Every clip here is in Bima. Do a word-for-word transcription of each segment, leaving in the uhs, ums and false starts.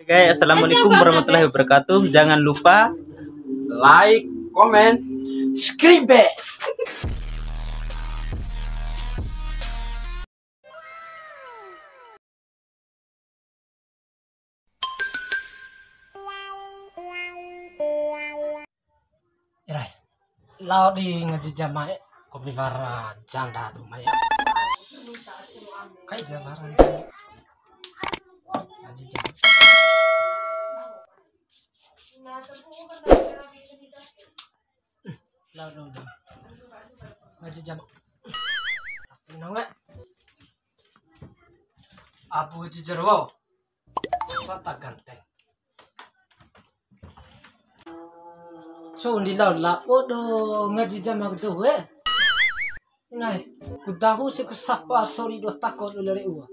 Oke, assalamualaikum warahmatullahi wabarakatuh. Jangan lupa like, comment, subscribe. Irai, lao di ngaji jamae, kopi wara janda tu mai. Kai ja wara ngaji jama. Lao dong, dong. Ngaji jama. Nonge. Abu Haji Jarwo. Sata ganteng. So, ndi lao labo do ngaji jama ke doho e. Nai, ku dahu si ku sapa sori dua tako do lere ua.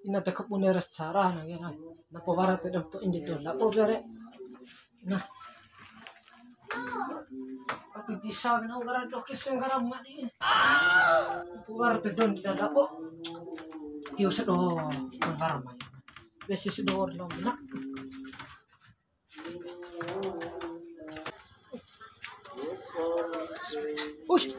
Ina te kabune ra cara na ya nai. Napa wara te dam to inde do labo bere. Nah. Ati disa bina gara doke senggara madi. Napa wara te don di labo. Tio sedo wara mai. Besi sedo labo na. Ush.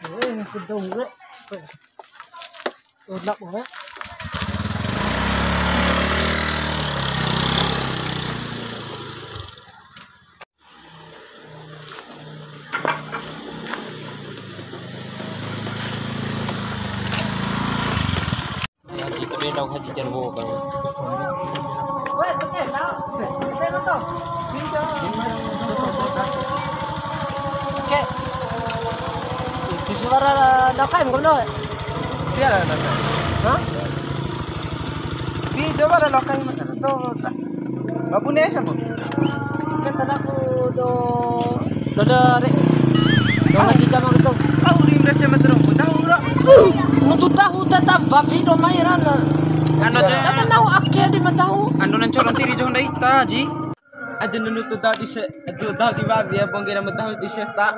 Eh, kedong re. Ulak re. Haji, tapi tahu Haji Jarwo kalau. Oke. Di suara dah kan, kau tahu? Tiada, tiada. Hah? Di coba dah, lokal macam tu. Babune sapa? Kan tanaku do, do, do, re. Do ngaji jama gitu. Au rim rece metro, tahu ora? Nuntu tahu tetap babi do mai rana. Anu aja. Tata nau ake di matahu. Anu nan coron tiri jong dai ta, Ji. Aja nunu tu tahu di se, tu tahu di babi ya, bongge nama tahu di seta.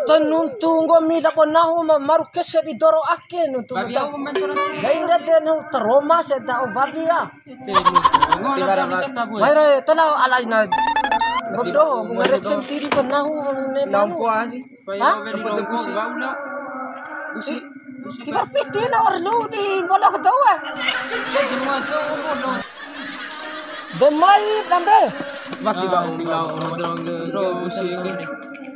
Tenuntu nggomi dapo nahu ma-, maru kese di doro ake nuntu. Babi matahu. Au man coron tiri. Dai nda de nahu taroma seta o babi ya. Ngono tahu seta boy. Mai re, tana alaina. Godo, ngare centiri penahu ne manu. Nampo asi. Hah? Apa tu busi? Busi. Tiwara piti na orlu di bola ketua. Ya, jenuh tu, bodoh. Demai dambe. Wati bau. Bau, busi.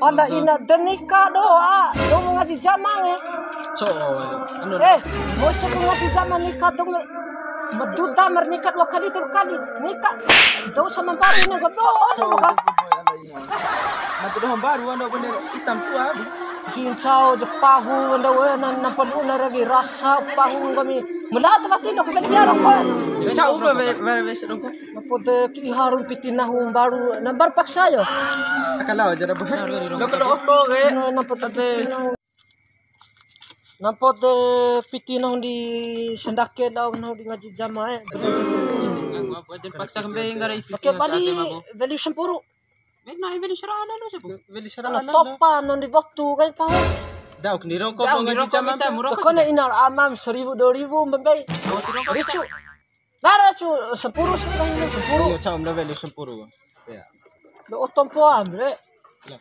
Ala ina de nika doa, dou ngaji jama e. So, anu. Eh, bocah ku ngaji jama nika dou me-, maduda mer nika dua kali, tiga kali. Nika dou sama baru ina gado, anu ka. Mati doho baru, anu bener hitam tua. Cincau je pahu, anda we, nan, nan perlu na rawi rasa pahu kami. Mula tu mati dok, kita biar apa? Cau be, be, be, be, sedongko. Napoda ki harum piti nahu mbaru, na mbaru paksa yo. Aka lao aja dah, boy. Lo kena oto ke. Napoda piti nahu. Napoda piti nahu di sendake dau nahu di ngaji jama e. Paksa kembe nggara ipis. Oke, bali value sempuru. Nah, value serana lo siapa? Value serana. Topa non di waktu kai pahu. Dau keni rongko ngaji jama. Kone inar amam seribu dua ribu mbei. Ricu. Nara cu, sempuru sih, kan, ini sempuru. Iya, cau, mda weli sempuru. Iya. Lo otom poa, bre. Iya.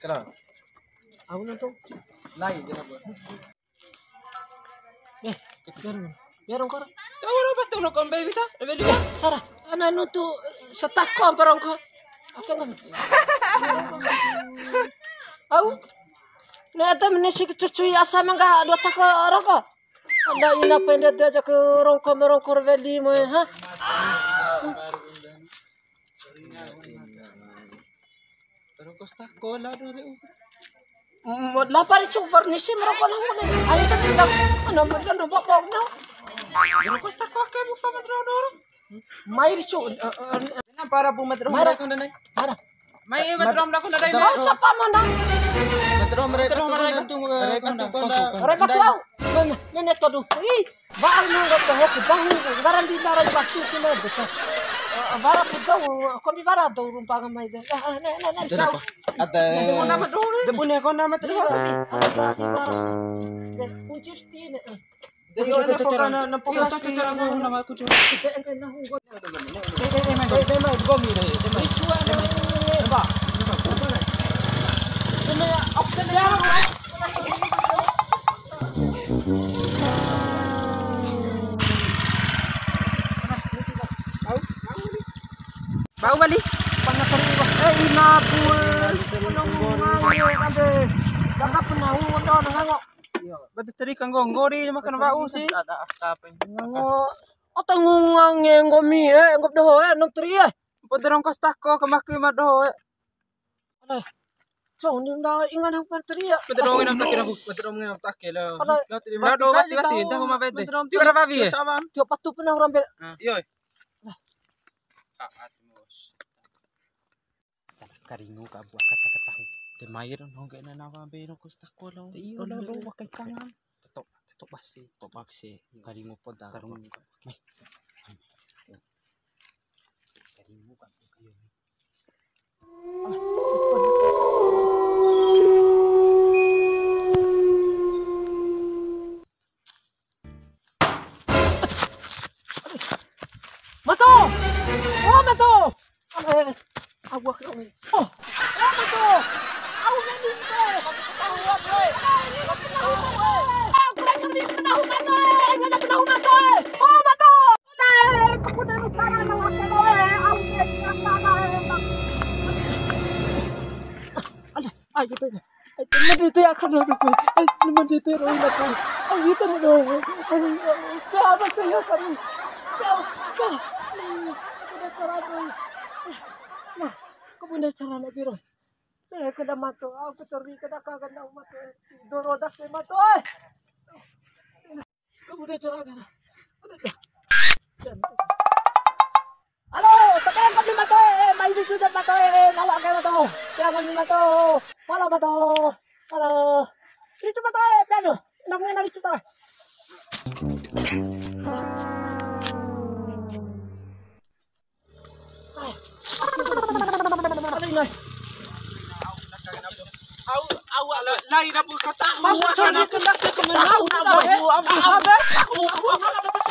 Kera. Aku nonton. Lai, kenapa? Eh, biar, biar orang kor. Tahu apa tuh, lo kompe bita? Weli. Sara, ana nuntu setako apa orang kor? Aku nonton. Au. Ne ata menisi kecucui asa mangga dua tako rongko. Anda ina pende diajak rongko merongko weli mo, ha? Rongko stako la dore. Mo lapar cu furnisi merongko nang mana? Ayo tak tidak. Ana madan do bapau na. Rongko stako ke mu fa madro doro. Mai ricu, eh, eh, Nang para pu metro mereka nda nai. Para. Mai metro mereka nda nai. Kau siapa mana? Metro mereka tu mana tu mereka tu. Mereka tu au. Mana? Nene todu. Ih, bang nang nggak tahu, tahu. Ngaran di naran batu sini betul. Wara pu dou, kombi wara dou rumpa ngamai de. Ah, ah, ne, ne, ne, Ada. Ada. Nama dou. De punya kau nama terus. Ada, ada, ada, ada. Kunci sini. Iyo, ana poka na, na poka. Iyo, cocok, cocok, aku nama aku cocok. Kita yang kena hukum. Dai, dai, dai, mai, dai, mai, gomi, dai, dai, mai. Ricu, dai, mai. Coba. Kena, aku kena. Bau bali. Panakari, eh, ina bue. Ngango, ade. Cakap pernah, udah, ngango. Batu teri kanggo nggori makan wa'u si. Ada akap. Ngo, ata ngunga nge nggomi e, nggop doho e, nom teri e. Podo rongko stako kemaki ma doho e. Ada. So, ni nda ingan hang pan teri e. Podo rongko nam takir aku, podo rongko nam takir lo. Ada. Lo teri ma do wati wati, dah uma bete. Tio berapa bi e? Tio patu pernah orang ber. Iyo. Karingu ka buat kata ketahu. Te mai ro nongge na nawa be ro kus tako lo. Iyo, lo, lo, lo, wakai kangan. Tetok, tetok basi. Tetok basi. Karingu poda. Karingu. Mai. Karingu ka buat kayo. Mato! Oh, Mato! Eh, aku, aku, aku. Oh, oh, Mato! Aku nggak bisa. Aku nggak bisa. Aku nggak bisa. Mato, eh! Nggak ada pernah Mato, eh! Oh, Mato! Eh, aku udah lupa nama Mato, eh! Aku nggak bisa. Alah, ayo, gitu. Ai, teman itu ya kan, aduh, ai, teman itu ya, Roy, lah, kan. Ai, itu, aduh. Ai, ya, apa tuh ya, kan? Ya, ya. Aku udah cara, Roy. Nah, aku udah cara lagi, Roy. Eh, kena Mato, aku cari, kena kagak, kena Mato. Doro dah, kena Mato, eh. Halo, tapi yang kami Mato, eh, eh, mai di tu Mato, eh, eh, nawa ke Mato. Yang kami Mato. Halo, Mato. Halo. Itu Mato, eh, piano. Nang, nang itu ta. Au, au, ala, lai na bu kata. Mas, cari kendak ke kemana? Au, au, au, au, au.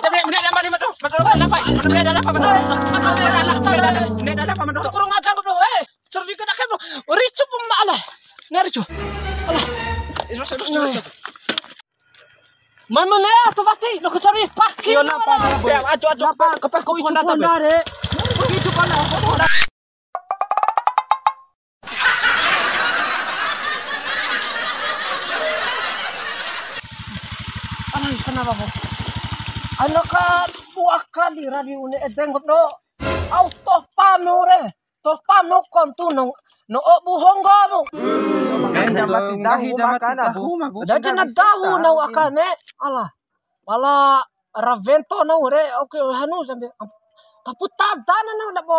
Jadi, mene ada apa ni, Mado? Mado, ada apa? Mado, ada apa, Mado? Mado, ada apa, Mado? Kurang ajar, Mado. Eh, servi kendak ke, Mado. Ricu pun malah. Nah, ricu. Alah. Terus, terus, terus, terus. Mai mene atu wati, lo kecari paki. Iyo, napa, napa? Ya, ajo, ajo. Napa? Kepak kau icu pun dare. Icu pun dare. Alai, sana, Bapak. Anu ka, buah kali, radi une edeng, do. Au topa mu re, topa mu kontu no, no obu honggo mu. Dahu ma, dahu ma, bu. Da jena dahu nau akane, ala. Pala ravento nau re, oke, hanu sampe. Tapu tada na nau, dabo,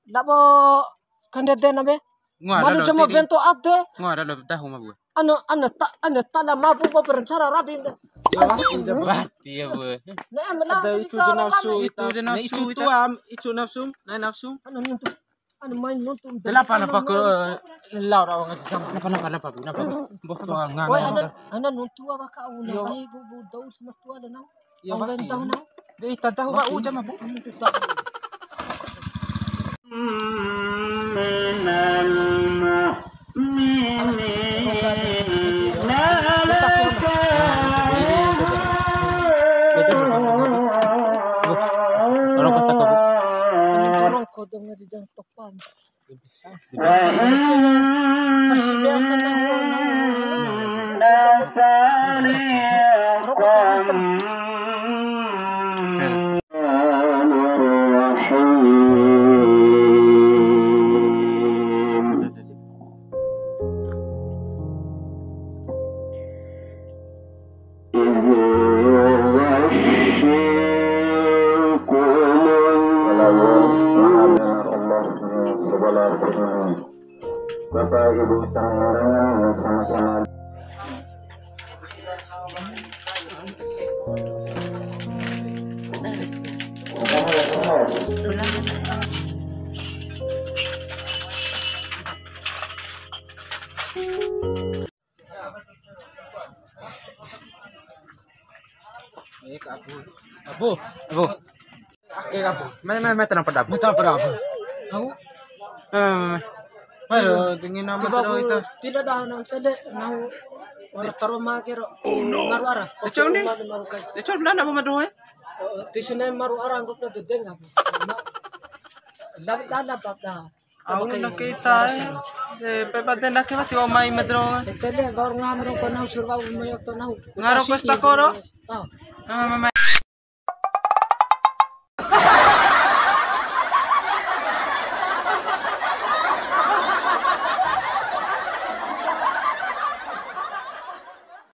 dabo kandede na be. Malu jama vento ade. Ngua ada dahu ma, bu. Anu, anu ta, anu ta la mabu ba berencana rabi. Wati ya, bu. Nah, mena ada itu je nafsu, itu je nafsu, itu am, itu nafsu, nah, nafsu. Anu nuntu, anu main nuntu. Delapa napa ke lau rawa ngaji jam. Napa, napa, napa, bu, napa, bu? Boh, tuh, ngang, ngang. Ana nuntu apa kau? Nah, ai bu, bu, dau sama tua ada nau. Iya, Bang. Tahu, nah. Dei, tadahu, Bang, uja mah, Bu. Minal mu'minina laka. Orang pas tak kabut. Orang kodong aja jangan topan. Bapak Ibu, sama-sama. Abu. Abu. Oke, Abu. Mai, mai, mai, tenang pada Abu. Tenang pada Abu. Au. Mai, mai, mai. Ayo, dingin amat. Coba terus aku itu. Tidak dah, nang tende, nang orang taruh ma kero. Oh, no. Maru ara. Econ ni? Maru, maru kai. Econ benar apa maru, eh? Oh, di sini maru ara, anggap dah dedeng apa. Dapat dah, dapat dah. Au na kita, eh. Eh, pe bade ndake wati o mai madro. Tele baru ngamro ko nahu surga mai oto nahu. Ngaro ko stakoro? Ah. Ah, mama.